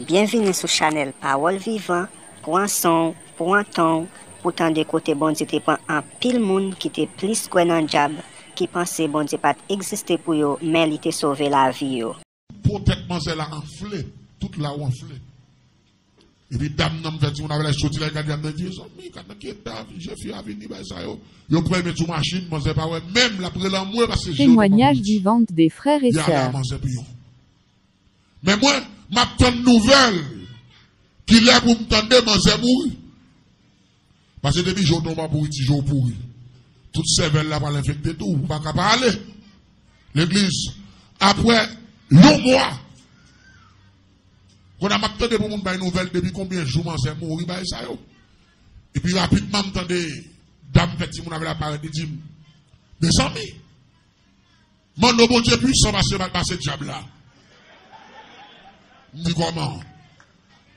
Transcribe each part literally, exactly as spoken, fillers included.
Byenvini sou chanèl Pawòl Vivan. Pran son w, pran tan w pou tande kote Bondye te pran anpil moun ki te plis kwè nan dyab, ki panse Bondye pa t egziste pou yo, men li te sove lavi yo. Po tèt manzè la anfle, tout la ou anfle. Epi dam nan m fè timoun avè l soti la, li gade dam nan, li di, "Mezanmi, gad nan ki eta je fi a vini bay sa yo." Yo pran met sou machin, manzè pa wè menm, l ap rele anmwe paske je yo te Témoignage vivant des frères et sœurs. Manzè piyon. Men mwen, m ap tann nouvèl kilè pou m tande manzè mouri. Paske depi je w tonbe an pouri, ti je w pouri. Tout sèvèl la pral enfekte tou, ou pa ka pa ale legliz. Apre yon mwa, kounye a m ap tande pou moun bay nouvèl depi konbyen jou manzè mouri bay sa yo. Epi rapidman m tande dam fè timoun avè l ap parèt, li di m, "Mezanmi, mande Bondye pwisan pase, pase dyab la." M di, "Kòman?"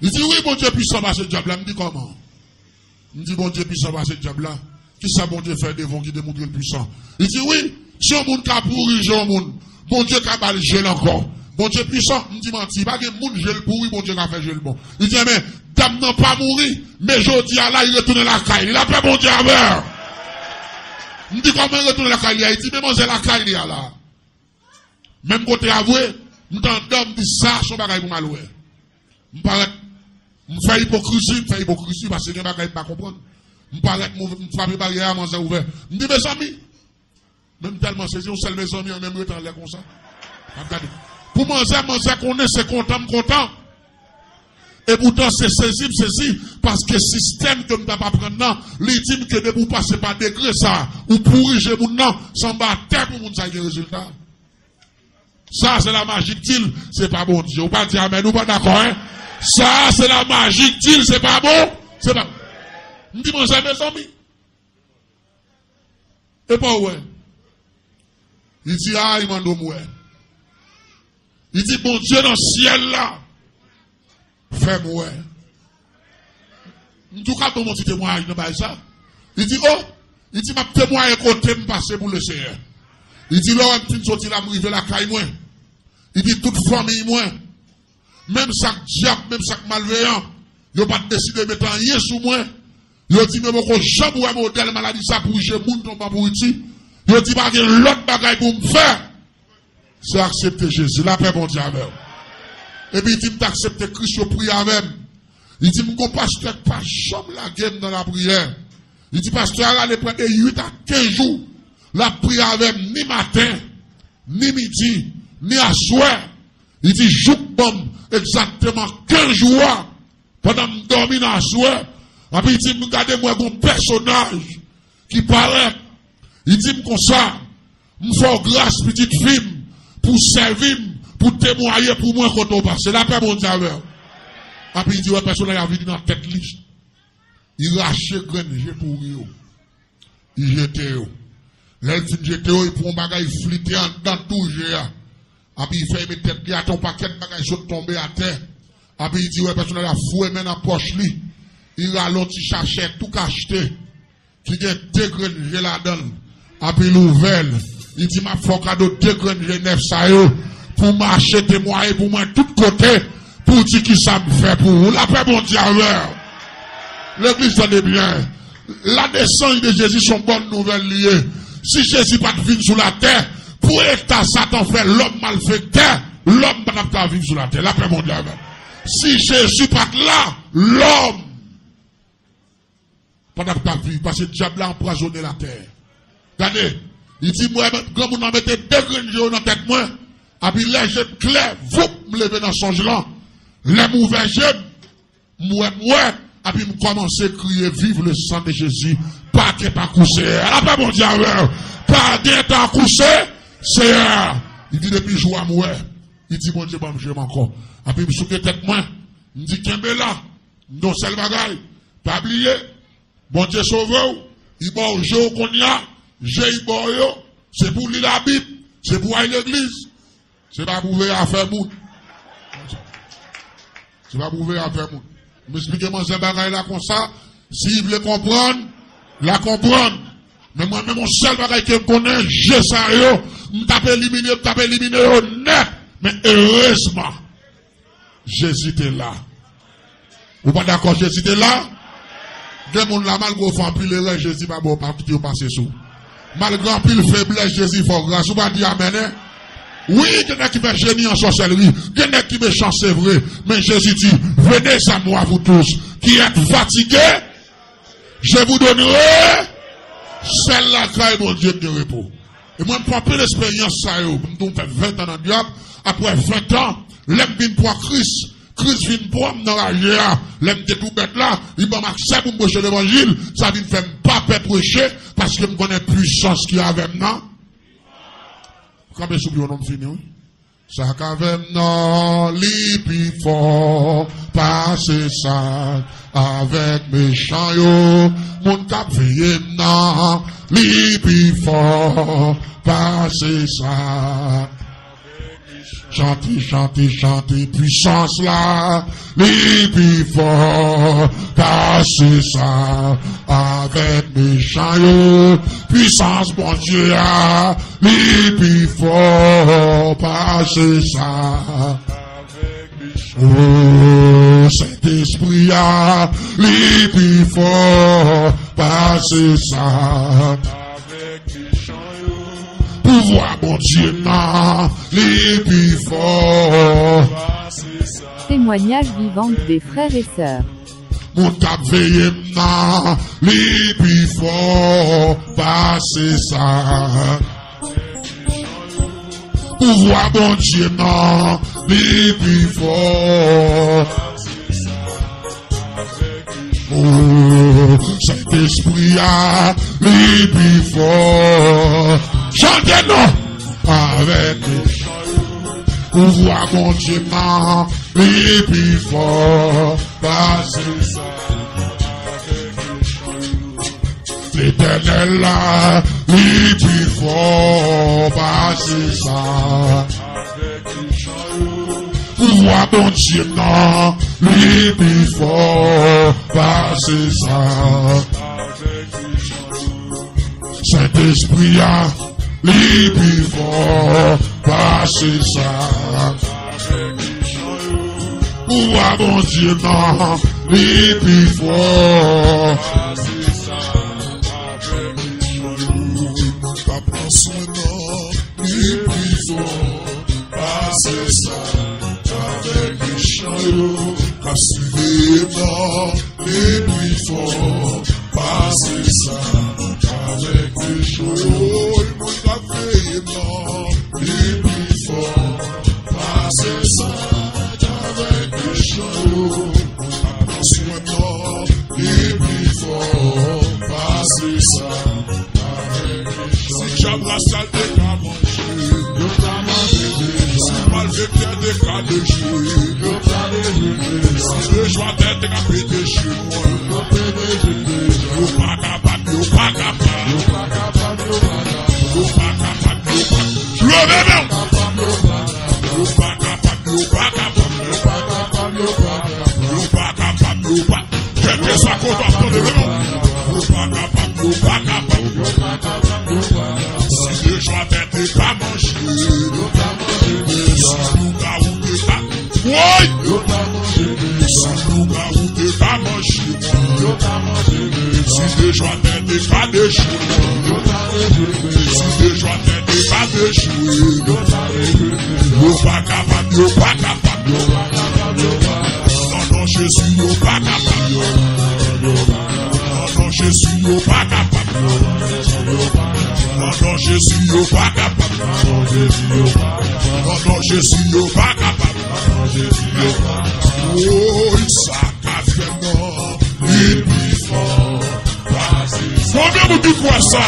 Li di, "Wi, Bondye pwisan pase dyab la." M di, "Kòman?" M di, "Bondye pwisan pase dyab la. Kisa Bondye fè devan w ki te montre l pwisan?" Li di, "Wi, si yon moun ka pouri je yon moun, Bondye ka ba l je l ankò. Bondye pwisan." M di, "Manti, pa gen moun je l pouri, Bondye ka fè je l bon." Li di, "Enben, dam nan pa mouri, men jodi a la, li retounen lakay li. Lapè Bondye avè w." M di, "Kòman li retounen lakay li a?" Li di, "Men manzè lakay li a la." Menm kote a vre, m t anndan, m di, "Sa, se yon bagay pou m al wè." M parèt, m fè ipokrizi, m fè ipokrizi, paske gen bagay m pa konprann. M parèt, m, m frape baryè a, manzè ouvè. M di, "Mezanmi!" Men m tèlman sezi, yon sèl mezanmi an menm rete anlè konsa. M ap gade. Pou manzè, manzè konnen se kontan m kontan. Epoutan, se sezi m sezi, paske sistèm ke m t ap aprann nan, li di m ke depi w pase pa degre sa, ou pouri je moun nan, se anba tè pou moun sa gen rezilta. Sa, se la maji k di l, se pa Bondye. Ou pa di amèn, ou pa dakò, en? Sa, se la maji k di l, se pa bon, se pa. M di, "Manzè, mezanmi." E pa w wè. Li di, "A, li mande w m wè." Li di, "Bondye nan syèl la fè m wè." M di, "Ou ka ban m yon ti temwayaj nan bagay sa?" Li di, "O!" Li di, "M ap temwaye kote m pase pou Lesenyè." Li di, "Lè w wè m fin soti la, m rive lakay mwen." Li di, "Tout fanmiy mwen, menm sa k dyab, menm sa k malveyan, yo pa t deside met anyen sou mwen. Yo di m yo poko janm wè modèl maladi sa pouri je moun tonbe an pouriti. Yo di pa gen lòt bagay pou m fè, se aksepte Jezi. Lapè Bondye avè w." Epi li di m t aksepte Kris, yo priye avè m. Li di m gon pastè k pa janm lage m nan lapriyè. Li di pastè a rale pran de uit a kenz jou, l ap priye avè m ni maten, ni midi, ni aswè. Li di jouk ban m egzakteman kenz jou a, pandan m dòmi nan aswè, epi li di m gade m wè gon pèsonaj ki parèt. Li di m konsa, "M fè w gras, pitit fi m, pou w sèvi m, pou w temwaye pou mwen kote w pase. Lapè Bondye avè w." Epi li di, wè, pèsonaj la vini nan tèt li. Li rache grenn je pouri yo. Li jete yo. Lè l fin jete yo, li pran yon bagay, li flite anndan tou je a. Epi li fè met tèt li atè, yon pakèt bagay sot tonbe atè. Epi li di, wè, pèsonaj la foure men nan pòch li. Li rale yon ti sachè tou kachte, ki gen de grenn je ladan l. Epi l ouvè l. Li di, "M ap fè w kado de grenn je nèf sa yo pou w mache temwaye pou mwen tout kote, pou w di kisa m fè pou ou." Lapè Bondye avè w. Legliz, tande byen. La naissance de Jésus se yon bòn nouvèl li ye. Si Jezi pa t vin sou latè, pou eta Satan fè lòm malfektè, lòm pa t ap ka viv sou latè. Lapè Bondye avè w. Si Jezi pa t la, lòm pa t ap ka viv, paske dyab la anpwazonnen latè. Gade, li di, "M wè granmoun nan mete de grenn je yo nan tèt mwen, epi lè je m klè, voup, m leve nan sonj lan. Lè m ouvè je m, m wè, m wè, epi m kòmanse kriye, 'Vive le sang de Jésus, pa gen tankou Seyè.'" Lapè Bondye avè w. Pa gen tankou se, Seyè. Li di, "Depi jou a m wè." Li di, "Bondye ban m je m ankò." Epi m souke tèt mwen, m di, "Kenbe la, m di yon sèl bagay, pa bliye, Bondye sove w, li ba w je w kounye a, je li ba w yo, se pou w li Labib, se pou w al legliz, se pa pou w veye afè moun." Se pa pou w veye afè moun. M esplike manzè bagay la konsa, si li vle konprann, l a konprann. Men mwen menm, yon sèl bagay ke m konnen, je sa yo, m t ap elimine, m t ap elimine yo nèt. Men erezman, Jezi te la. Ou pa dakò Jezi te la? Gen moun la, malgre w fè anpil erè, Jezi pa ba w, pa kite yo pase sou ou. Malgre anpil feblès, Jezi fè w gras. Ou pa di amèn, en? Wi, gen nèg ki fè jeni an sòsèlri, gen nèg ki mechan, se vre. Men Jezi di, venez à moi, vous tous qui êtes fatigués, je vous donnerai. Sèl lakay Bondye k gen repo. E mwen, m pran anpil esperyans sa yo. M tou fè ven tan nan dyab. Apre ven tan, lè m vin pran Kris, Kris vin pran m nan raje a. Lè m te tou bèt la, li ban m aksè pou m preche levanjil. Sa vin fè m pa pè preche, paske m konnen pwisans ki avè m nan. Kanpe sou pye w non, m fini, wi. Sa k avè m nan, li pi fò pase sa avèk mechan yo. Moun k ap veye m nan, li pi fò pase sa. Chante, chante, chante pwisans la, li pi fò pase sa avèk mechan yo. Pwisans Bondye a, li pi fò pase sa. O, Sentespri a, li pi fò pase sa. Pouvwa Bondye nan, li pi fò. Témoignage vivant des frères et sœurs. Moun k ap veye m nan, li pi fò pase sa. Pouvwa Bondye nan, li pi fò. O, Sentespri a, li pi fò. Chante non! Avèk pouvwa Bondye nan, li pi fò pase sa. Letènèl la, li pi fò pase sa. Pouvwa Bondye nan, li pi fò pase sa. Sentespri a, li pi fò pase sa. Pouvwa Bondye nan, li pi fò. Ka pran swen nan, li pi fò pase sa. Avèk mechan yo k ap siveye nan, li pi fò pase sa. Avèk mechan yo, moun k ap veye nan, li pi fò pase sa. Avèk mechan yo, k ap pran swen nan, li pi fò pase sa. Si dyab la sal te ka manje, yo ta manje deja. Si malfektè te ka deje, yo ta deje deja. Si lejwatè te ka pete je mwen, yo pete je deja. Yo pa kapab, yo pa kapab. Yo pa kapab, yo pa kapab. Yo pa kapab, yo pa kapab. Leve men w. Yo pa kapab, yo pa kapab. Yo pa kapab, yo pa kapab. Yo pa kapab, yo pa. Kèlkeswa kote w ap tande, leve men w. Yo pa kapab, yo pa kapab. Si lejwatè te ka manje, si lougawou te ka, woy! Si lougawou te ka manje, si lejwatè te ka dechire, si lejwatè te ka dechire, yo pa kapab, yo pa kapab. Nan non Jezi, yo pa kapab. Nan non Jezi, yo pa kapab. Nan non Jezi, yo pa kapab. Nan non Jezi, yo pa kapab. Woy, sa k ap fèt nan, li pi fò pase sa. Konbyen moun ki kwè sa?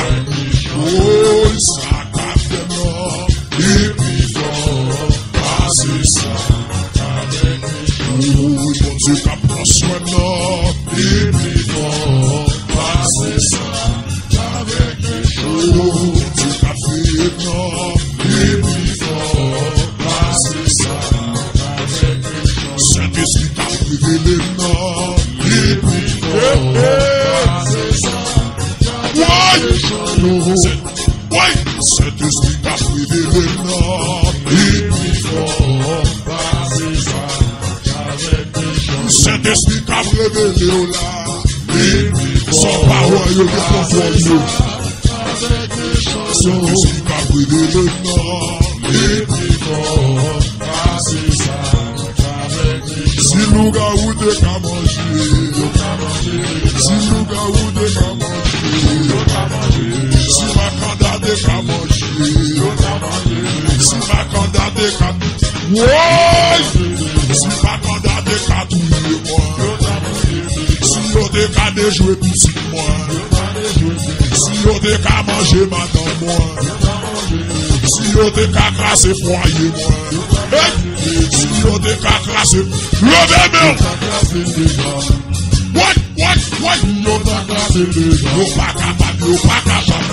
Woy, sa k ap fèt nan, li pi fò pase sa. Woy, Bondye k ap pran swen nan, li pi fò pase sa. Avèk mechan yo, Bondye k ap veye nan, li pi fò pase sa. Avèk mechan yo, Sentespri k ap revele nan, li pi fò pase sa. Woy! Sent-, woy! Sentespri k ap revele nan, li pi fò pase sa. Sentespri k ap revele w la. San pawòl yo gen kontwòl yo. Sentespri k ap revele w la. Si lougawou te ka manje, si lougawou te ka manje, si makanda te ka manje, si makanda te ka, woy! Si makanda te ka touye mwen, si yo te ka dejwe pitit mwen, si yo te ka manje madanm mwen, si yo te ka kraze fwaye mwen, hey! Si yo te ka kraze, leve men w! Woy, woy, woy! Yo pa kapab, yo pa kapab.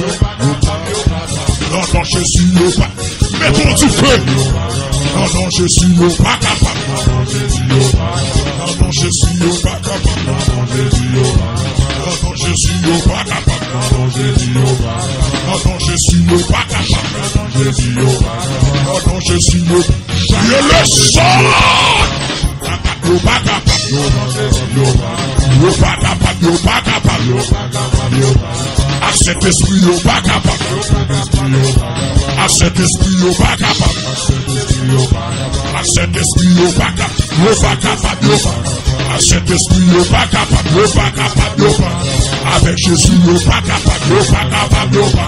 Non, non, Jezi, yo pa. Mete yon ti fe. Non, non, Jezi, yo pa kapab. Non, non, Jezi, yo pa kapab. Non, non, Jezi, yo pa kapab. Non, non, Jezi, yo pa kapab. Non, non, Jezi, yo. Yo le son! Yo pa kapab. Yo pa kapab, yo pa kapab. Ak Sentespri, yo pa kapab. Ak Sentespri, yo pa kapab. Ak Sentespri, yo pa kapab. Yo pa kapab, yo pa. Ak Sentespri, yo pa kapab, yo pa kapab, yo pa. Avèk Jezi, yo pa kapab, yo pa kapab, yo pa.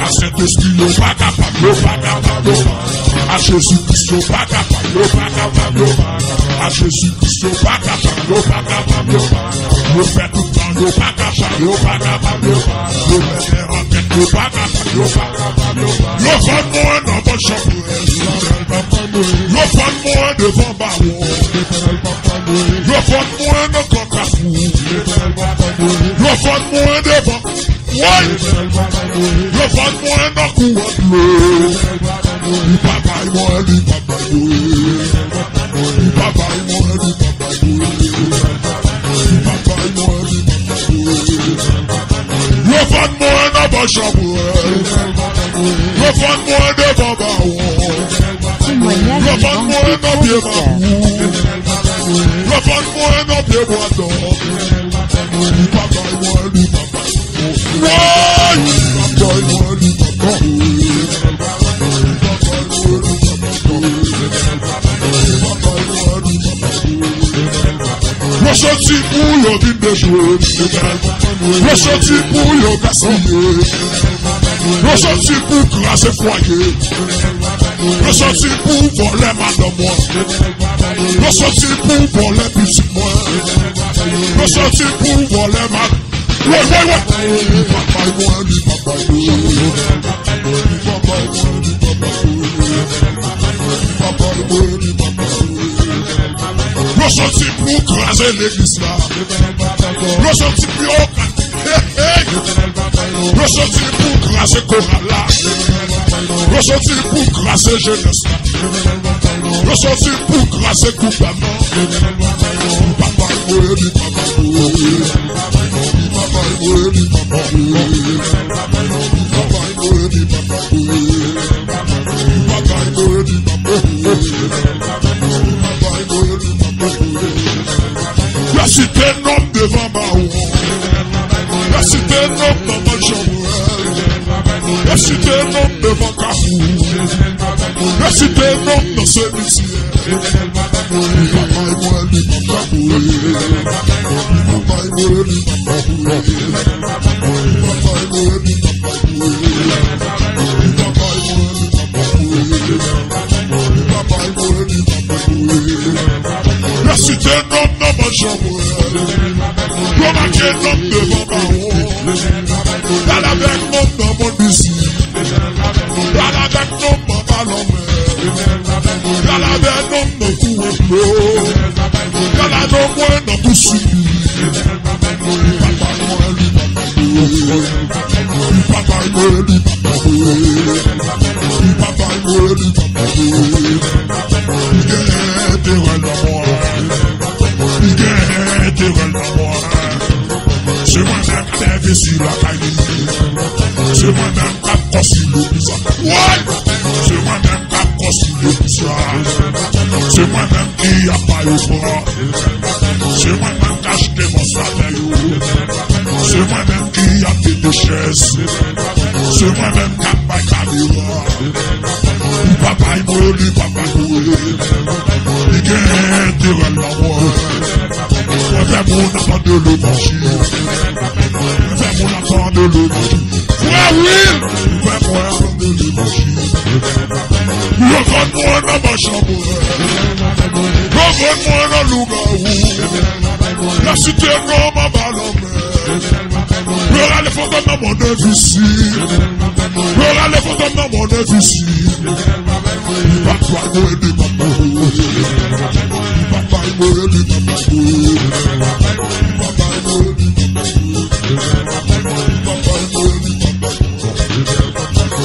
Ak Sentespri, yo pa kapab, yo pa kapab, yo pa. Ak Jezi Kris, yo pa kapab, yo pa kapab, yo pa. Ak Jezi Kris, yo pa kapab, yo pa kapab, yo pa. Yo fè tout tan, yo pa kapab, yo pa kapab, yo pa. Yo fè dè ankèt, yo pa kapab, yo pa kapab, yo pa. Yo vann mwen nan bann chanpwèl. Yo vann mwen devan bawon. Yo vann mwen nan gran kafou. Yo vann mwen devan. Woy! Yo vann mwen nan kou an dlo. Li pa bay mwen, li pa bay mwen. Li pa bay mwen, li pa bay mwen. Li pa bay mwen, li pa bay mwen. Yo vann mwen nan bann chanpwèl. Yo vann mwen devan bawon. Yo vann mwen nan pye mapou. Yo vann mwen nan pye bwadòk. Li pa bay mwen, li pa bay mwen. Woy! Li pa bay mwen, li pa bay mwen. Yo soti pou yo vin dejwe. Yo soti pou yo gaspiye. Yo soti pou kraze fwaye. Yo soti pou vòlè madanm mwen. Yo soti pou vòlè pitit mwen. Yo soti pou vòlè madanm. Woy, woy, woy. Li pa bay mwen, li pa bay mwen. Li pa bay mwen, li pa bay mwen. Li pa bay mwen, li pa bay mwen. Yo soti pou kraze legliz la. Yo soti pou yo, hey, hey. Yo soti pou kraze koral la. Yo soti pou kraze jenès la. Yo soti pou kraze gouvènman. Li pa bay mwen, li pa bay mwen. Li pa bay mwen, li pa bay mwen. Li pa bay mwen, li pa bay mwen. Li pa bay mwen, li pa bay mwen. Li pa bay mwen, li pa bay mwen. Yo site non m devan bawon. Yo site non m nan bann chanpwèl. Yo site non m devan kafou. Yo site non m nan semityè. Li pa bay mwen, li pa bay mwen. Li pa bay mwen, li pa bay mwen. Li pa bay mwen, li pa bay mwen. Li pa bay mwen, li pa bay mwen. Li pa bay mwen, li pa bay mwen. Yo site non m nan bann chanpwèl. Yo make non m devan bawon. Y al avèk non m nan mòn mizik. Y al avèk non m anba lanmè. Y al avèk non m nan kou an dlo. Y al avèk mwen nan kou sou li. Li pa bay mwen, li pa bay mwen. Li pa bay mwen, li pa bay mwen. Li pa bay mwen, li pa bay mwen. Li gen enterè nan mwen. Li gen enterè nan mwen. Se mwen menm k ap envesti lakay li. Se mwen menm k ap konstwi legliz la. Woy! Se mwen menm k ap konstwi legliz la. Se mwen menm ki ap bay ofrann. Se Se mwen menm k achte mòs atè yo. Se mwen menm ki ap mete chèz. Se mwen menm k ap bay kamera. Pou papay mwen, li papay mwen. Li gen enterè l nan mwen. Mwen fè moun ap tande levanjil. Mwen fè moun ap tande levanjil. Frè Will, mwen fè moun ap tande levanjil. Yo vann mwen nan machann mwen. Yo vann mwen nan lougawou. Y ap site non m anba lanmè. Yo rale fantòm nan mòn envisib. Yo rale fantòm nan mòn envisib. Li pa bay mwen, li pa bay mwen. Li pa bay mwen, li pa bay mwen. Li pa bay mwen, li pa bay mwen. Li pa bay mwen, li pa bay mwen.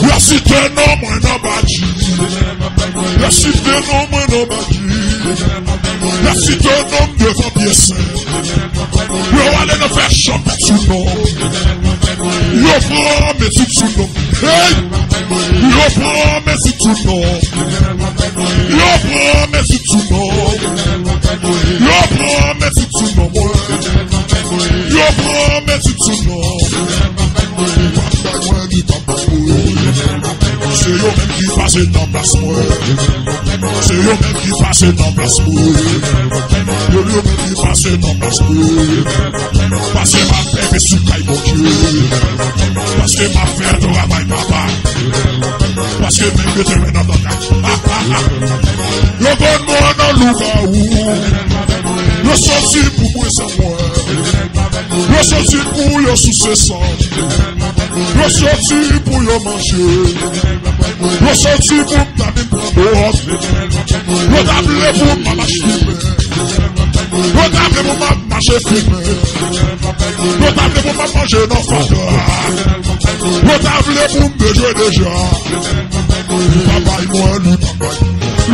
Y ap site non mwen nan badji. Y ap site non mwen nan badji. Y ap site non m devan pye sen. Yo ale nan fè chanpèt sou non. Yo pran mezi sou non. Hey! Yo pran mezi sou non. Yo pran mezi sou non. Yo pran mezi sou non. Yo pran mezi sou non. Li pa bay mwen, li pa bay mwen. Se yo menm ki pase nan plas mwen. Se yo menm ki pase nan plas mwen. Yo, yo menm ki pase nan plas mwen. Paske m ap pèpe sou kay Bondye. Paske m ap fè travay papa. Paske menm yo te wè nan bagay. Yo konn mwen nan lougawou. Yo soti pou mwen san mwen. Yo soti pou yo souse san. Yo soti pou yo manje. Yo soti pou m ta vin pran dwòg. Yo ta vle pou m pa mache fimen. Yo ta vle pou m pa mache fimen. Yo ta vle pou m pa manje nan fatra. Yo ta vle pou m bezwen deja. Li pa bay mwen, li pa bay.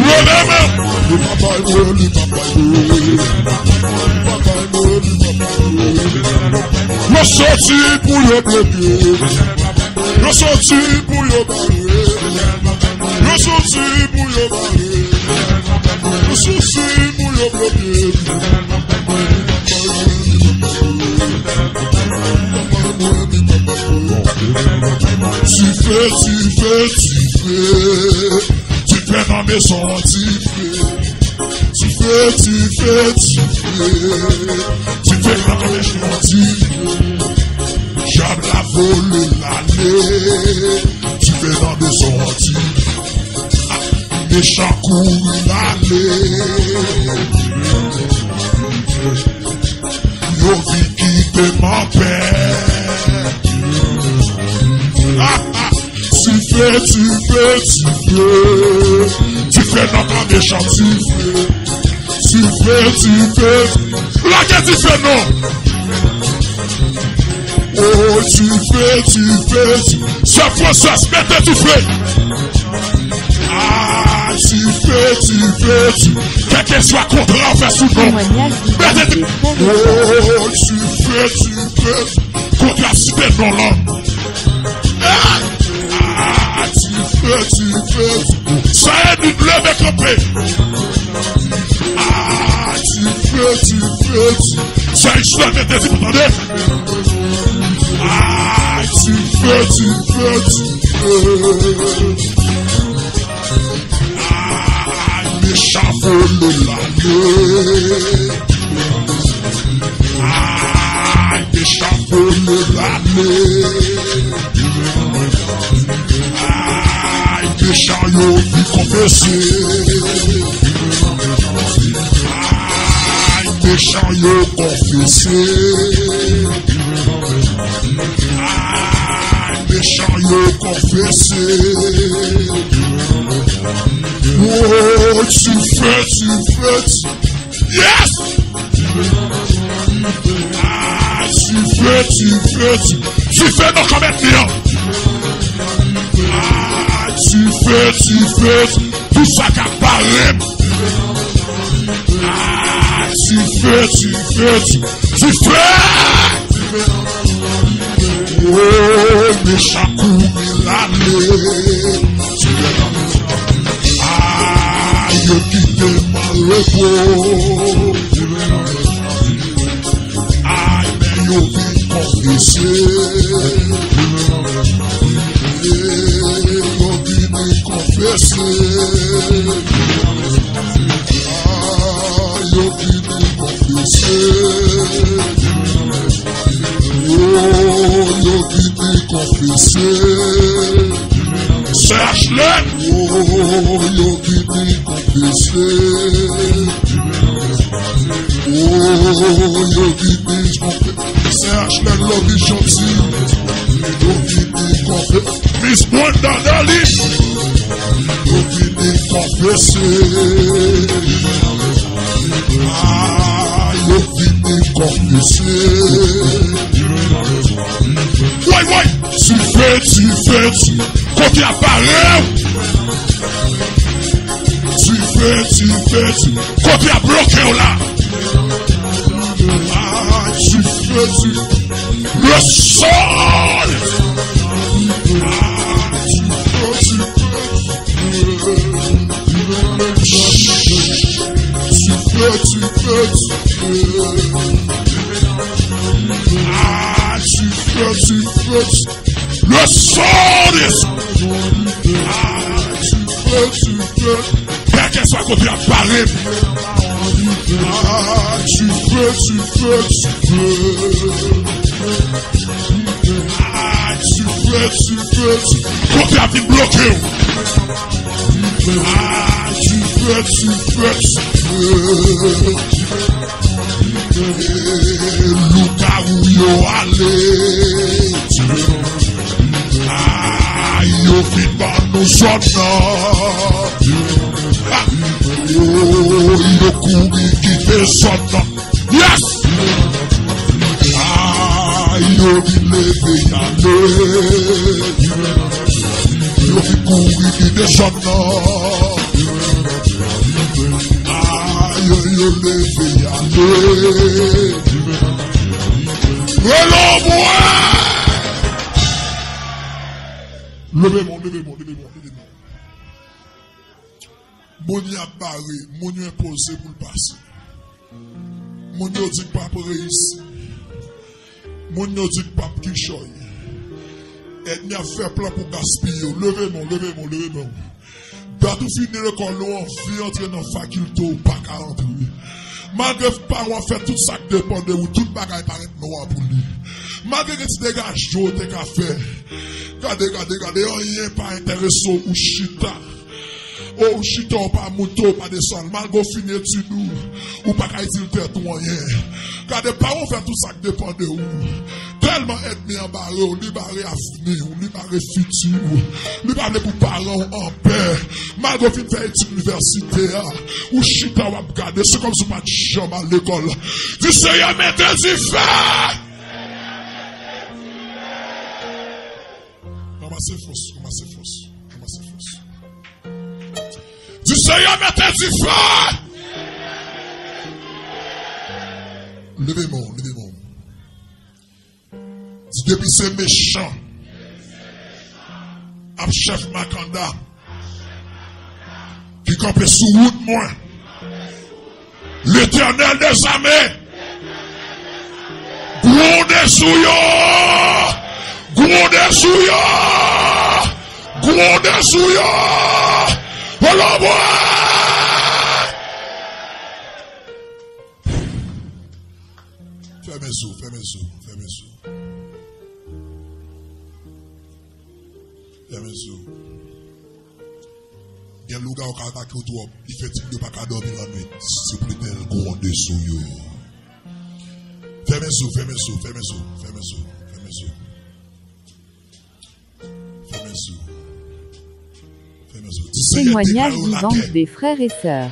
Leve men. Li pa bay mwen, li pa bay mwen. Li pa bay mwen, li pa bay mwen. Yo soti pou yo bloke. Yo soti pou yo bare. Yo soti pou yo bare. Yo soti pou yo bloke. Dife, dife, dife. Dife nan mezon an, dife. Dife, dife, dife. Dife nan mezon an, dife. Dyab la vole l ale. Dife nan mezon an, dife. Mechan kouri l ale. Yo vin kite m anpè. Dife, dife, dife. Dife nan kan mechan dife. Dife, dife. Lage dife non. Oh, dife, dife, dife. Sè Fransès, mete dife. Ah, dife, dife, dife. Kèlkeswa kontra w fè sou non. Mete dife. Oh, dife, dife, dife. Kontra site non lan. Ah, dife, dife, dife. Sa e nou leve kanpe. Ah, dife, dife, dife. Sa istwa mete dife, tande. Ah, dife, dife, dife. Ah, mechan vole l ale. Ay, mechan vole l ale. Ay, mechan yo vin konfese. Ay, mechan yo konfese. Ay, mechan yo konfese. Oh, dife, dife, dife. Yes! Ah, dife, dife, dife. Dife nan kòmèt li an. Ah, dife, dife, dife. Tout sa k ap pare m. Ah, dife, dife, dife. Dife! Oh, mechan kouri l ale. Ah, yo kite m an repo. Vini konfese. Oh, yo vini konfese. Sè Ashley. Oh, yo vini konfese. Oh, yo vini konfese. Sè Ashley Love Janti. Yo vini konfese. Miss Brenda Darlene. Yo vini konfese. Ah, yo vini konfese. Woy, woy. Dife, dife, dife. Kote a pare. Dife, dife, dife. Kote a bloke w la. Ah, dife, dife. Le sol. Ah, dife, dife. Dife, dife, dife. Ah, dife, dife, dife. Le sang de... Ah, dife, dife. Kèlkeswa kote y ap pare. Ah, dife, dife, dife. Ah, dife, dife, dife. Kote a vin bloke w. Ah, dife, dife, dife. Lougawou yo ale. Ah, yo vin ban nou zòn nan. Ah, oh, yo kouri kite zòn nan. Yes! Ah, yo vin leve y ale. Yo vin kouri kite zòn nan. Ah, yo, yo leve y ale. Rele mwen! Leve men w, leve men w, leve men w, leve men w. Moun y ap bare, moun yo enpoze pou l pase. Moun yo di k p ap reyisi. Moun yo di k p ap kichòy. Ènmi ap fè plan pou gaspiye w. Leve men w, leve men w, leve men w. Dat ou fini lekòl ou anvi antre nan fakilte ou pa ka antre. Malgre paran w ap fè tout sa k depann de ou, tout bagay parèt nwa pou li. Malgre gen ti degaje w te ka fè. Gade, gade, gade, anyen pa enterese w, ou chita. O, ou chita, ou pa moute, ou pa desann. Malgre w fini etid ou, ou pa ka itil tèt ou anyen. Gade, paran w fè tout sa k depann de ou. Tèlman ènmi an bare w, li bare avni w, li bare fiti w. Li pa vle pou paran w anpè. Malgre w fin fè etid inivèsite a, ou chita, w ap gade, se kòmsi w pa t janm al lekòl. Di, Seyè, mete dife! Ranmase fòs, ranmase fòs, ranmase fòs. Di, Seyè, mete dife! Leve men w, leve men w. Di, depi se mechan ap chèf makanda ki kanpe sou wout mwen, Letènèl dèzame gwonde sou yo! Gwonde sou yo! Gwonde sou yo! Olobwe! Fèmen zo, fèmen zo, fèmen zo. Fèmen zo. Gen lougawou k atake w twòp, li fè timoun yo pa ka dòmi lannwit. Se pou Letènèl gwonde sou yo. Fèmen zo, fèmen zo, fèmen zo, fèmen zo, fèmen zo. Fèmen zo. Fèmen zo. Di, Seyè, depale w lakè. Témoignage vivant des frères et sœurs.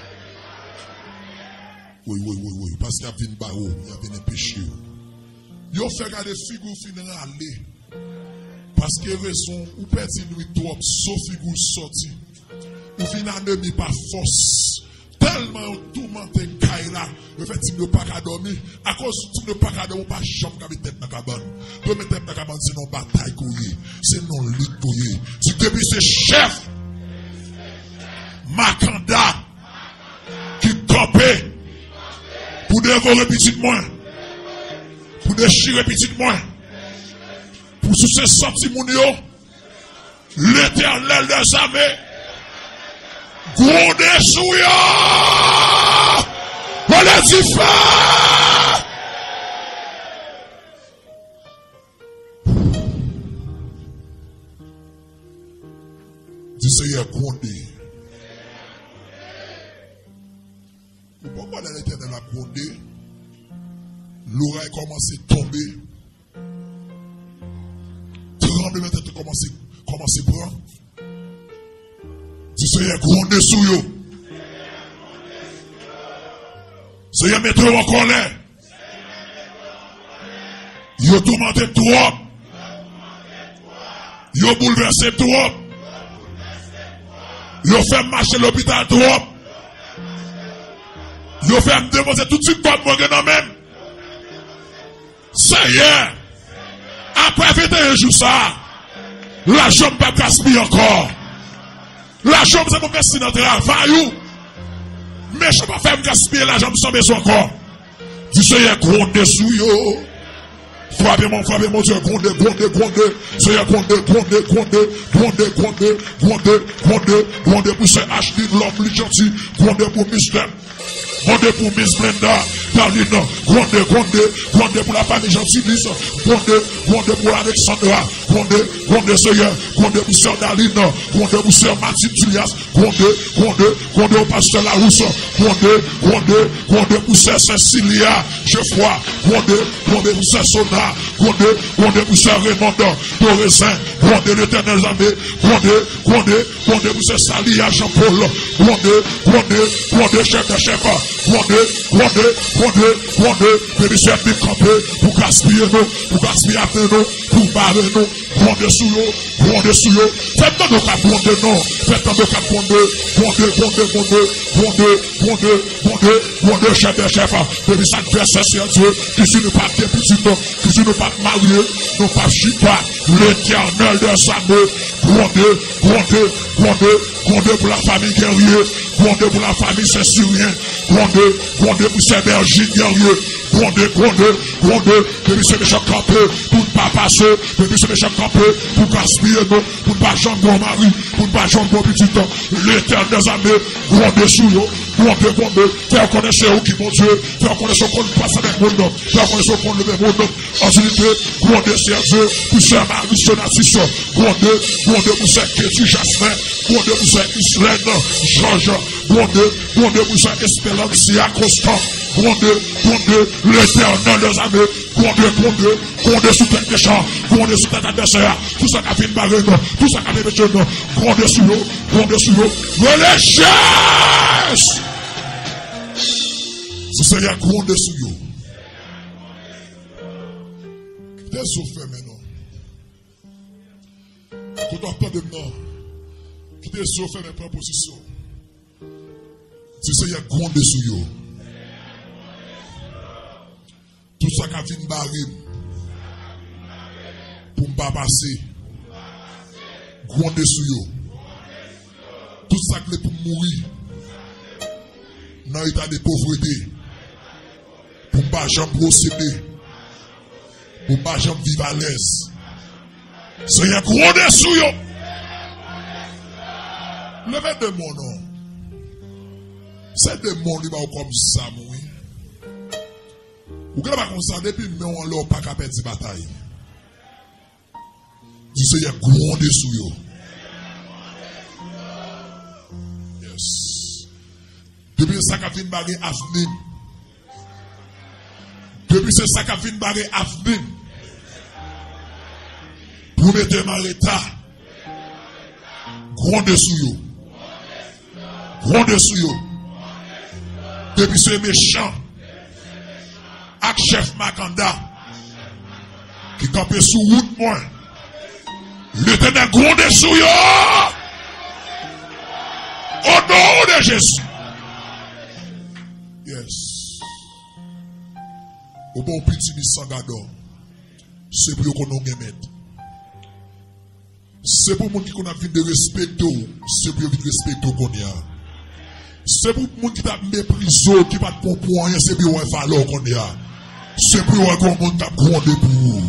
Wi, wi, wi, wi. Paske y ap vin bare w, y ap vin enpeche w. Yo fè gade figi w fin rale. Paske rezon, ou pèdi nwit twòp, zo figi w sòti. Ou vin anemi pa fòs. Tèlman yo toumante kay la, yo fè timoun yo pa ka dòmi. Akoz timoun yo pa ka dòmi, ou pa janm ka met tèt nan kabann. Pou yo met tèt nan kabann, se nan batay ke w ye. Se nan lit ke w ye. Di, depi se chèf makanda ki kanpe pou devore pitit mwen, pou dechire pitit mwen, pou souse san timoun yo, Letènèl dèzame gwonde sou yo! Rele dife! Di, Seyè, gwonde. Ou poko wè lè Letènèl ap gwonde, loray kòmanse tonbe, tranblemanntè kòmanse, kòmanse pran. Di, Seyè, gwonde sou yo. Seyè, mete yo an kòlè. Yo toumante m twòp. Yo boulvèse m twòp. Yo fè m mache lopital twòp. Yo fè m depanse tout ti kòb mwen gen nan men m. Seyè, apre venteyen jou sa a, lajan m p ap gaspiye ankò. Lajan m se pou envesti nan travay ou. Mechan pa fè m gaspiye lajan m san bezwen ankò. Di, Seyè, gwonde sou yo. Frape, mon, frape, Bondye, gwonde, gwonde, gwonde. Seyè, gwonde, gwonde, gwonde, gwonde, gwonde, gwonde, gwonde, gwonde pou sè Ashley, lòm li janti, gwonde pou mistè. Gwonde pou Miss Brenda, Darline, gwonde, gwonde, gwonde pou lafanmi Jean Silis, gwonde, gwonde pou Alexandra, gwonde, gwonde, Seyè, gwonde pou sè Darline, gwonde pou sè Martine Julias, gwonde, gwonde, gwonde pou pastè Larousse, gwonde, gwonde, gwonde pou sè Cecilia Geoffroy, gwonde, gwonde pou sè Sona, gwonde, gwonde pou sè Raymond Dorezen, gwonde Letènèl zame, gwonde, gwonde, gwonde pou sè Salia Jean Paul, gwonde, gwonde, gwonde chèf dè chèf, gwonde, gwonde, gwonde, gwonde, depi sèt vin kanpe pou gaspiye nou, pou gaspiye afen nou, pou bare nou, gwonde sou yo, gwonde sou yo. Fè m tande w k ap gwonde non, fè m tande w k ap gwonde, gwonde, gwonde, gwonde, gwonde, gwonde, gwonde, gwonde, chèf dè chèf, depi sa k vèsè Seyè Dye, ki si nou p ap gen pitit, ki si nou p ap marye, nou p ap chita, Letènèl dèzame, gwonde, gwonde, gwonde, gwonde pou lafanmi Guerrier, gwonde pou lafanmi Sen Siryen, gwonde, gwonde pou sè Bergine Guerrier, gwonde, gwonde, gwonde, depi se mechan kanpe, pou n pa pase, depi se mechan kanpe, pou gaspiye nou, pou n pa janm gon mari, pou n pa janm gon pitit, Letènèl dèzame, gwonde sou yo, gwonde, gwonde, fè yo konnen se ou ki Bondye, fè yo konnen se ou konn pase avèk moun, fè yo konnen se ou konn leve moun, antilite, gwonde Seyè Dye, pou sè Marie Sonatis, gwonde, gwonde pou sè Ketty Jasmin, gwonde pou sè Islène Georges, gwonde, gwonde pou sè Esperancia Constant, gwonde, gwonde, Letènèl dèzame, gwonde, gwonde, gwonde sou tèt mechan, gwonde sou tèt advèsè a, tout sa k ap vin bare nou, tout sa k ap enpeche nou, gwonde sou yo, gwonde sou yo, rele Jezi! Si Seyè gwonde sou yo. Kite zye w fèmen non. Kote w ap tande m nan, kite zye w fèmen, pran pozisyon. Di, Seyè gwonde sou yo. Tout sa k ap vin bare m pou m pa pase, gwonde sou yo. Tout sa k vle pou m mouri nan eta de povrete, pou m pa janm posede, pou m pa janm viv alèz. Seyè gwonde sou yo. Leve de men w non. Se de men w li ba w kòm zam, wi. Ou genlè pa konn sa, depi men w anlè w pa ka pèdi batay. Di, Seyè gwonde sou yo. Yes. Depi se sa k ap vin bare avni m. Depi se sa k ap vin bare avni m. Pou mete m an reta. Gwonde sou yo. Gwonde sou yo. Depi se mechan ak chèf makanda ki kanpe sou wout mwen, Letènèl gwonde sou yo. O non de Jezi. Yes. Ou bon piti mi san gadò. Se pou yo konnen w gen mèt. Se pou moun ki konn ap vin derespekte w, se pou yo vin respekte w kounye a. Se pou moun ki t ap meprize w, ki pa t pran w pou anyen, se pou yo wè valè w kounye a. Se pou yo wè gon moun k ap gwonde pou ou.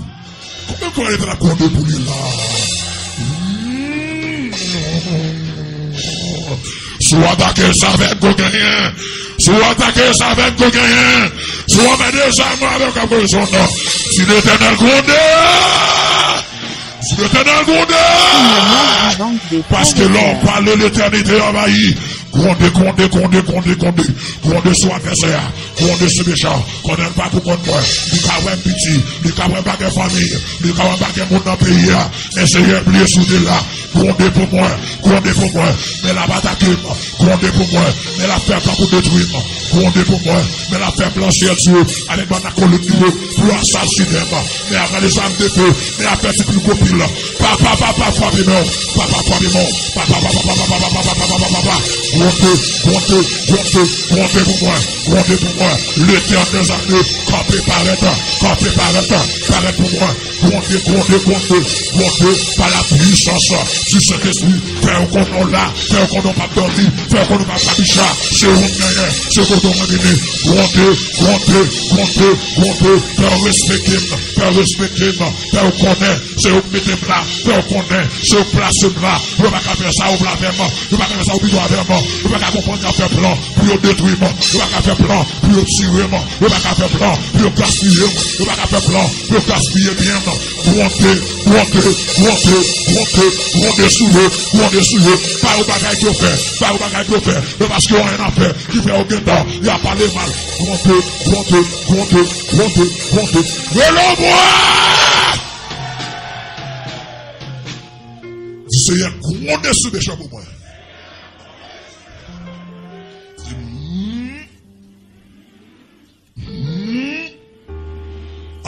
Konbyen kwè Letènèl ap gwonde pou li la? Hmm. Si w atake l, sa avèk gwo genyen. Si w atake yo, se avè m ke w genyen. Si w anmède yo, se avè m ke w ap koze sou non. Si Letènèl gwonde! Si Letènèl gwonde! Paske lè w pale, letènite anvayi. Gwonde, gwonde, gwonde, gwonde, gwonde. Gwonde sou advèsè a. Gwonde sou mechan. Konnen l pa pou kont mwen. Li ka wè m piti. Li ka wè m pa gen fanmi. Li ka wè m pa gen moun nan peyi a. Men Senyè, pliye sou de la. Gwonde pou mwen. Gwonde pou mwen. Men l ap atake m. Gwonde pou mwen. Men l ap fè plan pou detwi m. Gwonde pou mwen. Men l ap fè plan syèl sou yo. Avèk bann akolon li yo. Pou yo asasinen m. Men avè lezam de fe. Men l ap fè ti pil gwo pil. Papa, papa, frape men w. Papa, frape men w. Papa, papa, papa, papa, papa, papa, papa, papa. Gwonde, gwonde, gwonde, gwonde pou mwen. Gwonde pou mwen. Letènèl dèzame. Kanpe parèt. Kanpe parèt. Parèt pou mwen. Gwonde, gwonde, gwonde, gwonde, pa la pwisans di Sentespri. Fè yo konnen w la, fè yo konnen w p ap dòmi, fè yo konnen w p ap kabicha. Se ou m genyen, se kote w mwen vini. Gwonde, gwonde, gwonde, gwonde, fè yo respekte m, fè yo respekte m, fè yo konnen se ou k mete m la, fè yo konnen se ou k plase m la. Yo pa ka fè sa yo vle avè m, yo pa ka fè sa yo pito avè m, yo pa ka konprann y ap fè plan pou yo detwi m, yo pa ka fè plan pou yo tire m, yo pa ka fè plan pou yo gaspiye m, yo pa ka fè plan pou yo gaspiye byen m. Gwonde, gwonde, gwonde, gwonde, gwonde sou yo, gwonde sou yo. Ba yo bagay pou yo fè, ba yo bagay pou yo fè. Men paske yo anyen ap fè, ki fè yo gentan, y ap pale mal. Gwonde, gwonde, gwonde, gwonde, gwonde. Rele mwen! Di Senyè, gwonde sou mechan pou mwen. Di, hmm. Hmm.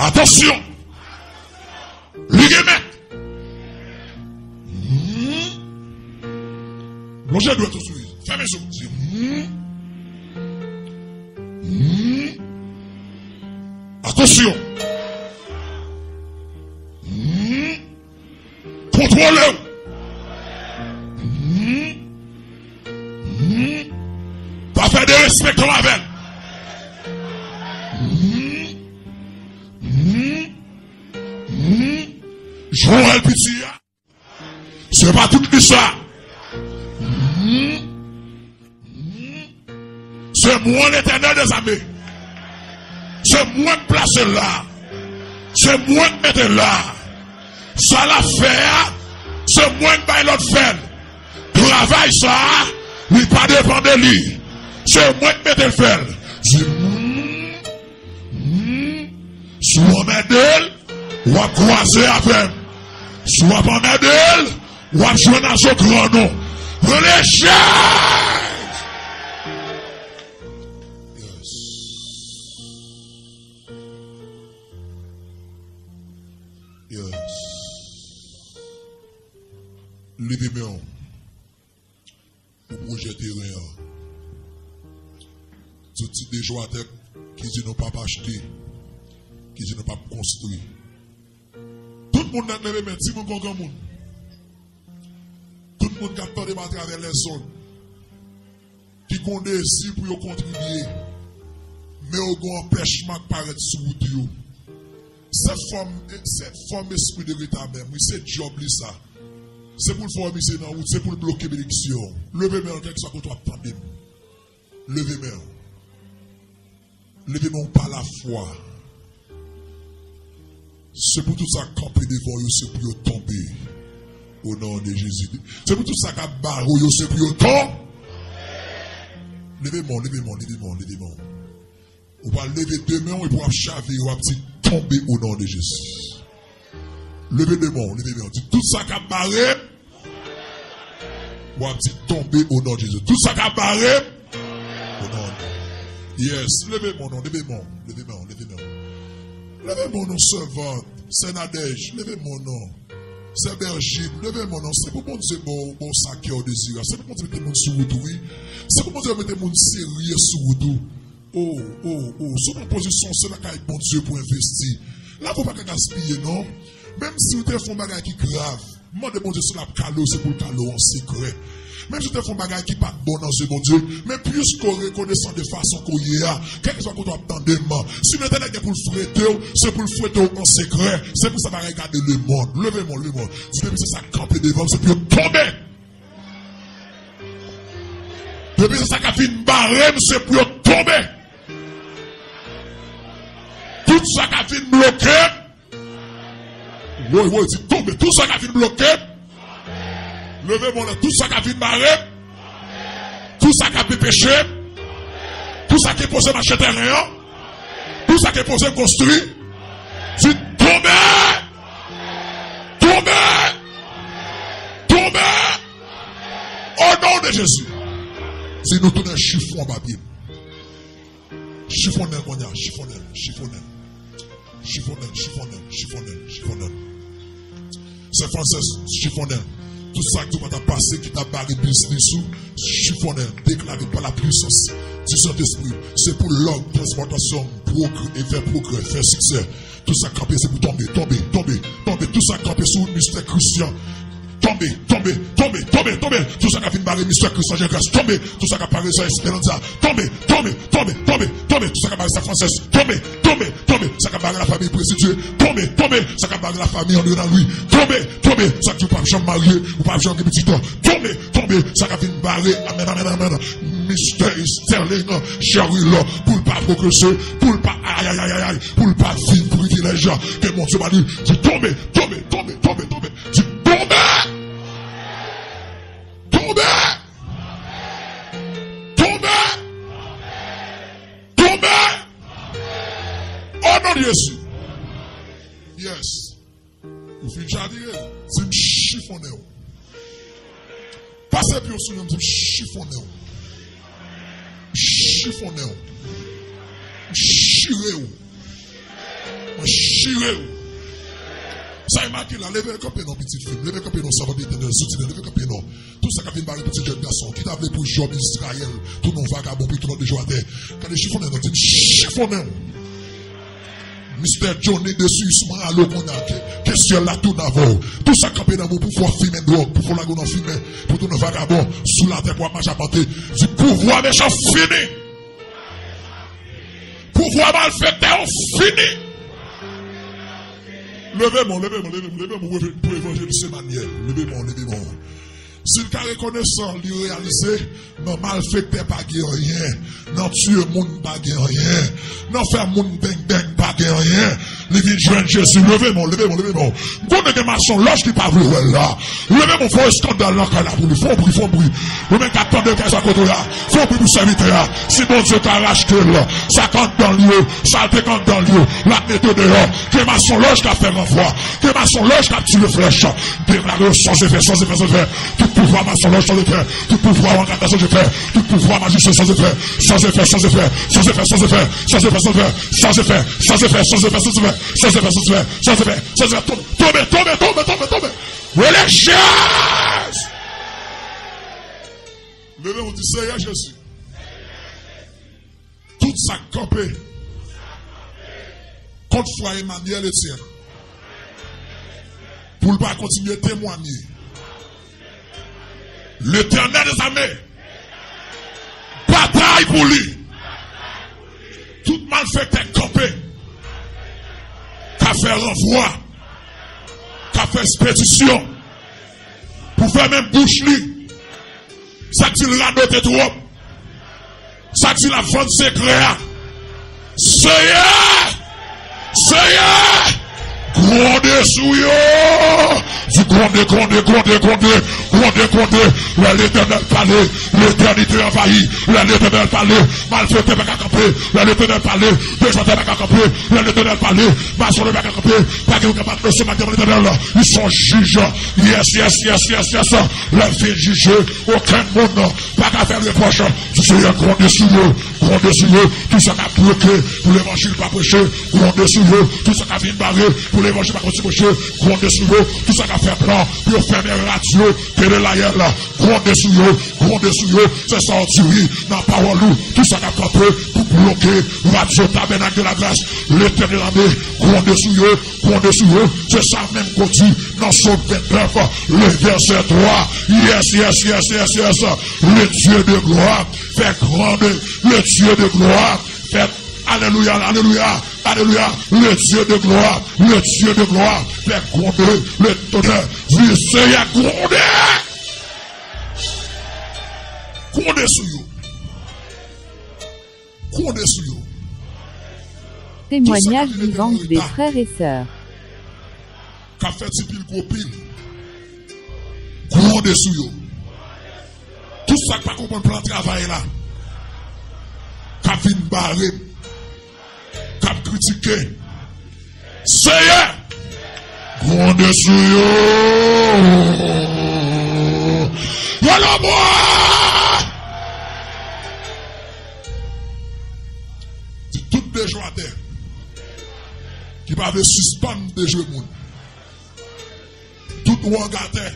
Atansyon! Li gen mèt! Hmm. Lonje dwèt ou sou li. Fèmen je w. Di, hmm. Hmm. Atansyon! Hmm. Kontwole w. Hmm. Hmm. Pa fè derespektan avè l. Hmm. Hmm. Hmm. Jan w wè l piti a. Se pa tout li sa. Hmm. Se mwen Letènèl dèzame. Se mwen k plase l la. Se mwen k mete l la. Sa l ap fè a, se mwen k bay lòd fè l. Travay sa a, li pa depann de li. Se mwen k mete l fè l. Di, hmm, hmm, si w anmède l, w ap kwaze avè m. Si w ap anmède l, w ap jwenn a zo gran nou. Rele Jezi! Yes. Yes. Leve men w pou pwojè teren an. Sou ti dejwatè ki di nou p ap achte, ki di nou p ap konstwi. Tout moun nèt leve men, timoun kon granmoun. Tout moun k ap tande m atravè lèzonn, ki gon dezi pou yo kontribye, men yo gon anpèchman k parèt sou wout yo. Sèt fòm, sèt fòm espri de reta menm, wi, se djòb li sa. Se pou l fè w misye nan wout, se pou l bloke benediksyon. Leve men w, kèlkeswa kote w ap tande m. Leve men w. Leve men w pa lafwa. Se pou tout sa k kanpe devan w yo, se pou yo tonbe. O non de Jezi. Se pou tout sa k ap bare w yo, se pou yo tonbe. Leve men w, leve men w, leve men w, leve men w. Ou pral leve de men w epi w ap chavire, w ap di, tonbe o non de Jezi. Leve de men w, leve men w. Di, tout sa k ap bare m, w ap di, tonbe o non de Jezi. Tout sa k ap bare m, o non. Yes, leve men w non, leve men w, leve men w, leve men w. Leve men w non, sèvant, sè Nadèj, leve men w non. Sè Bèjin, leve men w non. Se pou Bondye ba w, ba w sa kè w dezire a. Se pou Bondye mete moun sou wout ou, wi. Se pou Bondye mete moun serye sou wout ou. O, o, o, si w nan pozisyon, se lakay Bondye pou envesti. Lavi w pa ka gaspiye, non. Menm si w te fè yon bagay ki grav, mande Bondye si l ap kale w, se pou l kale w an sekrè. Menm si w te fè yon bagay ki pa t bon nan zye Bondye, men piske w rekonesan de fason ke w ye a, kèlkeswa kote w ap tande m, si Letènèl gen pou l frete w, se pou l frete w an sekrè. Se pou sa bagay gade lemonn. Leve men w, leve men w. Di, depi se sa k kanpe devan m, se pou yo tonbe. Depi se sa k ap vin bare m, se pou yo tonbe. Tout sa k ap vin bloke m. Woy, woy, di tonbe. Tout sa k ap vin bloke m. Leve men w, tout sa k ap vin bare m. Tout sa k ap anpeche m. Tout sa k enpoze m achte tèren an. Tout sa k enpoze m konstwi. Di tonbe. Tonbe. Tonbe. O non de Jezi. Si nou tounen chifon papye. Chifonnen l kounye a, chifonnen l, chifonnen l. Chifonnen l, chifonnen l, chifonnen l, chifonnen l. Sè Frances, chifonnen l. Tout sa ki pa t ap pase, ki t ap bare biznis ou, chifonnen l. Deklare pa la puissance du Saint-Esprit. Se pou lòm, transpòtasyon, pwogrè, e fè pwogrè, fè siksè. Tout sa k kanpe, se pou tonbe, tonbe, tonbe, tonbe. Tout sa k kanpe sou mistè Christian. Tonbe, tonbe, tonbe, tonbe, tonbe. Tout sa k ap vin bare mistè Christian Jean Grace, tonbe. Tout sa k ap bare sè Esperanza, tonbe, tonbe, tonbe, tonbe, tonbe. Tout sa k ap bare sè Frances, tonbe, tonbe, tonbe. Sa k ap bare lafanmi Presidye, tonbe, tonbe. Sa k ap bare lafanmi André Louis, tonbe, tonbe. Sa k di w p ap janm marye, ou p ap janm gen pitit, tonbe, tonbe. Sa k ap vin bare, amèn, amèn, amèn. Mistè Sterling Cheril, pou l pa pwogrese, pou l pa, ay, ay, ay, ay, ay, pou l pa viv privilèj ke Bondye ba li. Di tonbe, tonbe, tonbe, tonbe, tonbe. Di tonbe! Tonbe! Tonbe! Tonbe! O non de Jezi! Yes. Ou fin chavire, di m chifonnen w. Pase pye w sou li, di m chifonnen w. Chifonnen w. M chire w. Mwen chire w. Sa e make la, leve kanpe non, pitit fi m. Leve kanpe non, sèvant Letènèl, soti la, leve kanpe non. Tout sa k ap vin bare pitit jèn gason ki ta vle pou Jòb Izrayèl tounen yon vagabon pou tounen de jou atè. Gade chifonnen non, di m chifonnen w. Mistè Johnny de Suisse, mwen ale w kounye a, ke, ke syèl la tounen avè w. Tout sa k kanpe nan men w pou fè w fimen dwòg, pou fè w lage w nan fimen, pou tounen vagabon sou latè pou w ap mache ap mande, di pouvwa mechan fini. Pouvwa malfektè yo fini. Leve men w, leve men w, leve men w, leve men w pou evanjelis Emmanuel. Leve men w, leve men w. Si l ka rekonesan, li reyalize, nan malfektè pa gen anyen, nan tiye moun pa gen anyen, nan fè moun beng beng pa gen anyen. Li vin jwenn Jezi. Leve men w, leve men w, leve men w. M konnen gen masonlòj ki pa vle wè l la. Leve men w, fè w eskandal nan kay la pou li. Fè w bri, fè w bri. Ou menm k ap tande kay sa kote w la. Fè w bri pou sèvitè a. Si Bondye ka rachte l, sa k anndan l yo, salte k anndan l yo, l ap mete deyò. Gen masonlòj k ap fè ranvwa. Gen masonlòj k ap tire flèch. Deklare yo san efè, san efè, san efè. Tout pouvwa masonlòj san efè. Tout pouvwa wangata san efè. Tout pouvwa majisyen san efè. San efè, san efè. Tonbe, tonbe, tonbe, tonbe, tonbe. Tonbe, tonbe, tonbe, tonbe. Rele Jezi. Leve w di, Seyè Jezi. Tout sa k kanpe kont fwa Emmanuel Etienne pou l pa kontinye temwanye. Letènèl dèzame batay pou li. Tout malfektè k kanpe, k ap fè ranvwa, k ap fè ekspedisyon pou fèmen bouch li. Sa k di l radote twòp. Sa k di l ap vann sekrè a. Seyè! Seyè! Gwonde sou yo! Di gwonde, gwonde, gwonde, gwonde, gwonde, gwonde. Lè Letènèl pale, letènite anvayi. Lè Letènèl pale, malfektè pa ka kanpe. Lè Letènèl pale, dechòtè pa ka kanpe. Lè Letènèl pale, masonlòj pa ka kanpe. Pa gen moun kapab blese m ak devan Letènèl. Li se yon jij. Yes, yes, yes, yes, yes. Lè l fin jije, okenn moun pa ka fè l repwòch. Di Seyè, gwonde sou yo, gwonde sou yo. Tout sa k ap bloke pou levanjil pa preche, gwonde sou yo. Tout sa k ap vin bare pou levanjil pa kontinye preche, gwonde sou yo. Tout sa k ap fè plan pou yo fèmen radyo, tele, layèl, gwonde sou yo, gwonde sou yo. Se sa w di wi nan pawòl ou. Tout sa k ap kanpe pou bloke radyo Tabènak de la Gras, Letènèl ame, gwonde sou yo, gwonde sou yo. Se sa menm ke w di nan Sòm vennèf, le vèsè twa. Yes, yes, yes, yes, yes. Le Dieu de gloire fait gronder. Le Dieu de gloire fait, alelouya, alelouya, alelouya. Le Dieu de gloire, le Dieu de gloire fait gronder le tonnerre. Di Seyè, gwonde. Gwonde sou yo. Gwonde sou yo. Tout sa k ap vin mete nou an reta, k ap fè ti pil gwo pil, gwonde sou yo. Tout sa k pa konprann plan travay la, k ap vin bare m, k ap kritike, Seyè, gwonde sou yo. Yo lòbwa! Di tout dejwatè ki pa vle sispann dejwe moun. Tout wangatè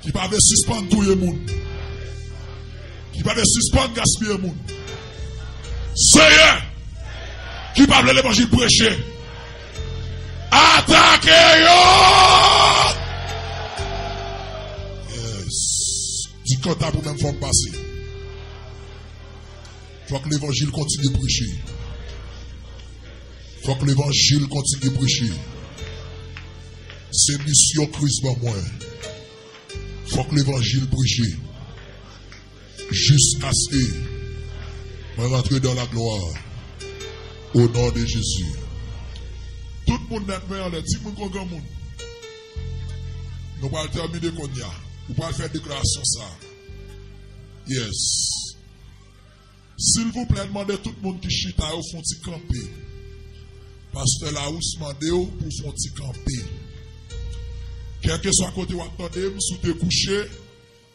ki pa vle sispann touye moun, ki pa vle sispann gaspiye moun. Seyè, ki pa vle levanjil preche, atake yo! Yes. Di kanta pou menm fòm pase. Fòk levanjil kontinye preche. Fòk levanjil kontinye preche. Se misyon Kris ban mwen. Fòk levanjil preche. Jiskaske mwen rantre dan laglwa. O non de Jezi. Tout moun nèt men anlè, timoun kon granmoun. Nou pral tèmine kounye a. Ou pral fè deklarasyon sa. Yes. Silvouplè, n mande tout moun ki chita yo fè yon ti kanpe. Pastè Lawous mande w pou w fè yon ti kanpe. Kèlkeswa kote w ap tande m, si w te kouche,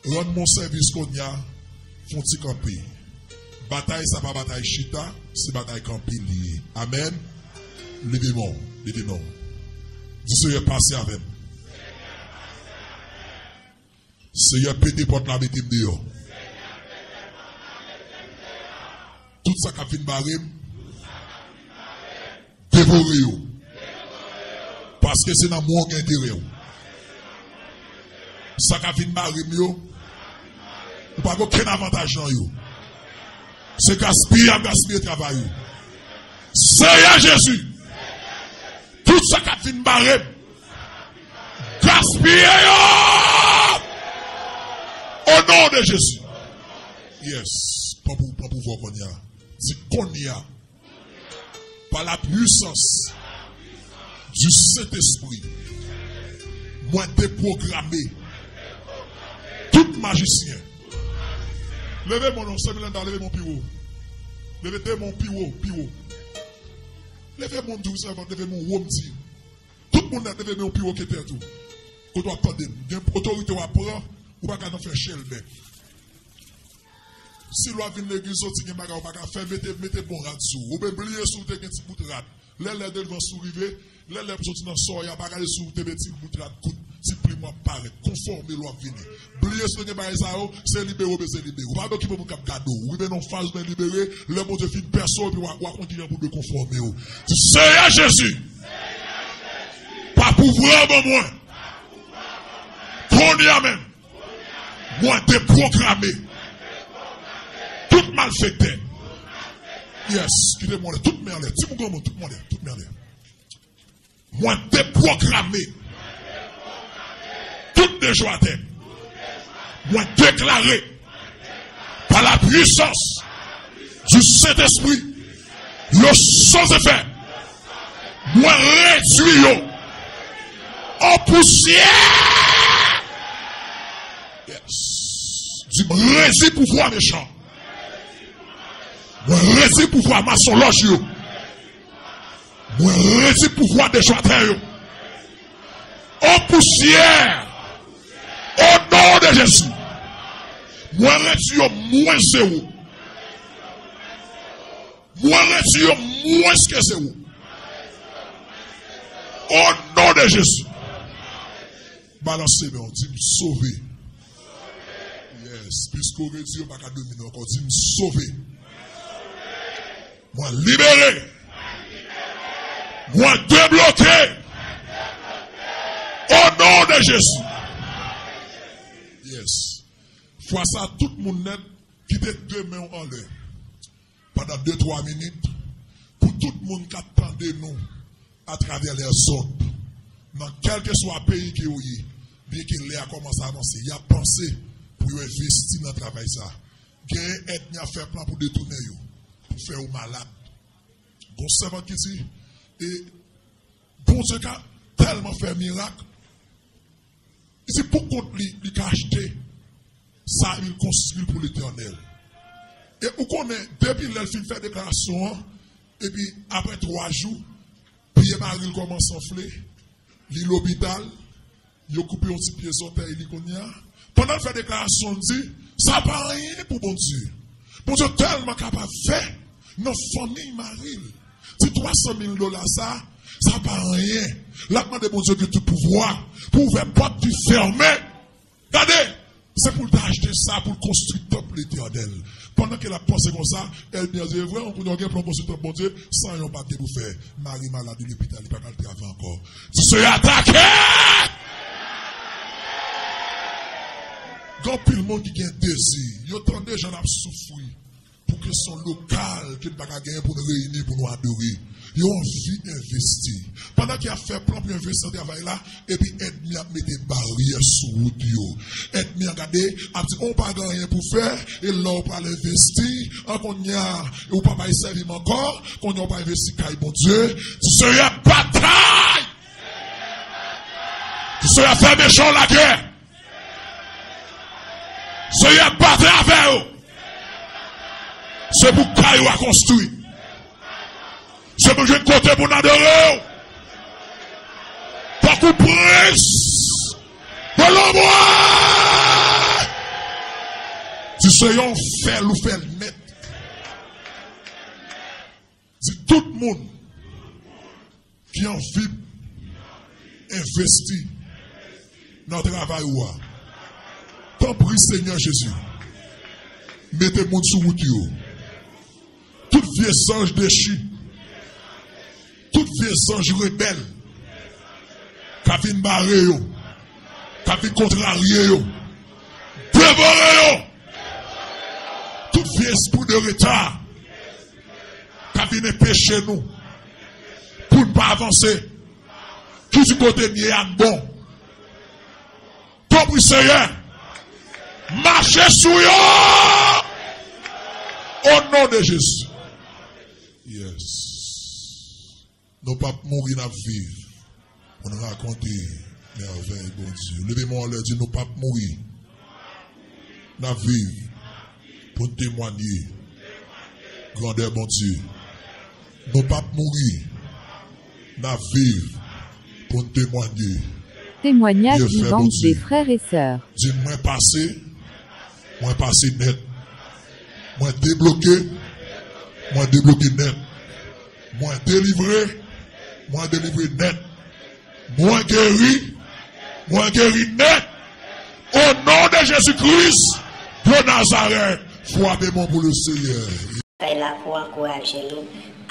rann mwen sèvis kounye a, fè yon ti kanpe. Batay sa pa batay chita, se batay kanpe li ye. Amèn. Leve men w, leve men w. Di, Seyè, pase avè m. Seyè, pete pòt la, mete m deyò. Tout sa k ap vin bare m, devore yo. Paske se nan mwen w gen enterè w. Sa k ap vin bare m yo, ou pa gen okenn avantaj nan yo. Se gaspiye y ap gaspiye travay ou. Seyè Jezi, tout sa k ap vin bare m, gaspiye yo! O non de Jezi. Yes. Pran pou, pran pouvwa w kounye a. Di kounye a. Par la puissance du Saint-Esprit, mwen depwograme tout majisyen. Leve men w non, Sèmilanda, leve men w pi wo. Leve de men w pi wo, pi wo. Leve men w, m di w sèvant, leve men w wo, m di. Tout moun nèt, leve men w pi wo ke tèt ou. Kote w ap tande m. Gen otorite w ap pran, ou pa ka nan fè chèlbè. Si lè w ap vin legliz, soti gen bagay ou pa ka fè, mete, mete bon rad sou ou. Oubyen bliye si w te gen ti bout rad. Lè lè delivwans ou rive, lè lè pou soti nan sòy a, pa gade si w te mete ti bout rad kout, ti plim w ap parèt. Konfòme lè w ap vini. Bliye si w te gen bagay sa yo, se libere w bezwen libere. Ou pa okipe moun k ap gade w. Ou rive nan faz oubyen libere, lè Bondye fin pèse w, epi w a, w a konn kijan pou w dwe konfòme w. Di, Seyè Jezi, pa pouvwa w ban mwen, kounye a menm, mwen depwograme tout malfektè. Yes, kite mwen anlè, tout men anlè, timoun granmoun, tout men anlè, tout men anlè. Mwen depwograme tout dejwatè. Mwen deklare, par la puissance du Saint-Esprit, yo sans effet. Mwen redwi yo an pousyè. Yes. Di, mwen redi pouvwa mechan. Mwen redi pouvwa masonlòj yo. Mwen redi pouvwa dejwatè yo an pousyè. O non de Jezi. Mwen redi yo mwens zewo. Mwen redi yo mwens ke zewo. O non de Jezi. Balanse men w, di, m sove. Yes, piske w redi yo pa ka domine ankò, di, m sove. Mwen libere. Mwen debloke. O non de Jezi. Yes. Fwa sa, tout moun nèt, kite de men w anlè pandan de, twa minit, pou tout moun k ap tande nou atravè lèzond, nan kèlkeswa peyi ke yo ye, byenke lè a kòmanse avanse, y ap panse pou yo envesti nan travay sa. Genyen ènmi ap fè plan pou detounen yo. fè w malad. Gon sèvant ki di, e Bondye ka tèlman fè mirak, li di pou kont li, li ka achte sa, li konstwi l pou Letènèl. E ou konnen, depi lè l fin fè deklarasyon an, epi apre twa jou, pye mari l kòmanse anfle, li lopital, yo koupe yon ti pye zòtèy li kounye a. Pandan l fè deklarasyon, l di, sa pa anyen pou Bondye. Bondye tèlman kapab fè nan fanmi mari l. Ti twa san mil dola sa, sa pa anyen. L ap mande Bondye ki tout pouvwa pou ouvè pòt ki fèmen. Gade, se pou l ta achte sa, pou l konstwi tanp Letènèl. Pandan ke l ap panse konsa, Elbyen di, e vre, kounye a w gen plan konstwi tanp Bondye, san yon papye pou fè. Mari malad, li lopital, li pa ka al travay ankò. Di, Seyè, atake! Gen anpil moun ki gen dezi, yo tande jan n ap soufri. Pou ke se yon lokal ke n pa ka genyen pou n reyini, pou nou adore. Yo anvi envesti. Pandan ke y ap fè plan pou envesti nan travay la, epi ènmi ap mete baryè sou wout yo. Ènmi an gade, ap di, ou pa gen anyen pou fè, e lè w pral envesti, an kounye a, ou pa bay sèvi m ankò, kounye a w pa envesti kay Bondye. Di, Seyè, batay! Di, Seyè, fè mechan w lagè! Seyè, batay avè yo! Se pou kay ou a konstwi. Se pou jwenn kote pou n adore w. Tankou prens de lanmò. Di, Seyè, w fè l, ou fè l nèt. Di, tout moun ki anvi envesti nan travay ou a. Tanpri, Senyè Jezi, mete moun sou wout yo. Tout vye zanj dechi, tout vye zanj rebèl, k ap vin bare yo, k ap vin kontrarye yo, devore yo. Tout vye espri de reta, k ap vin enpeche nou pou n pa avanse. Ki di kote n ye a n bon. Tanpri, Seyè, mache sou yo. O non de Jezi. Yes. Nou p ap mouri, n ap viv. Pou n rakonte mèvèy Bondye. Leve men w anlè, di, nou p ap mouri. N ap viv pou n temwanye grandè Bondye. Nou p ap mouri. N ap viv pou n temwanye. Témoignage vivant des frères et sœurs. Di, mwen pase, mwen pase nèt. Mwen debloke, mwen debloke nèt. Mwen delivre, mwen delivre nèt. Mwen geri, mwen geri nèt. O non de Jezi Kris de Nazarèt, frape men w pou le Seyè. Fèy la pou ankouraje nou.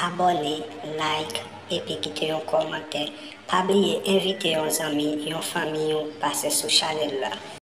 Abòne, like, epi kite yon kòmantè. Pa bliye envite yon zanmi, yon fanmi w pase sou chanèl la.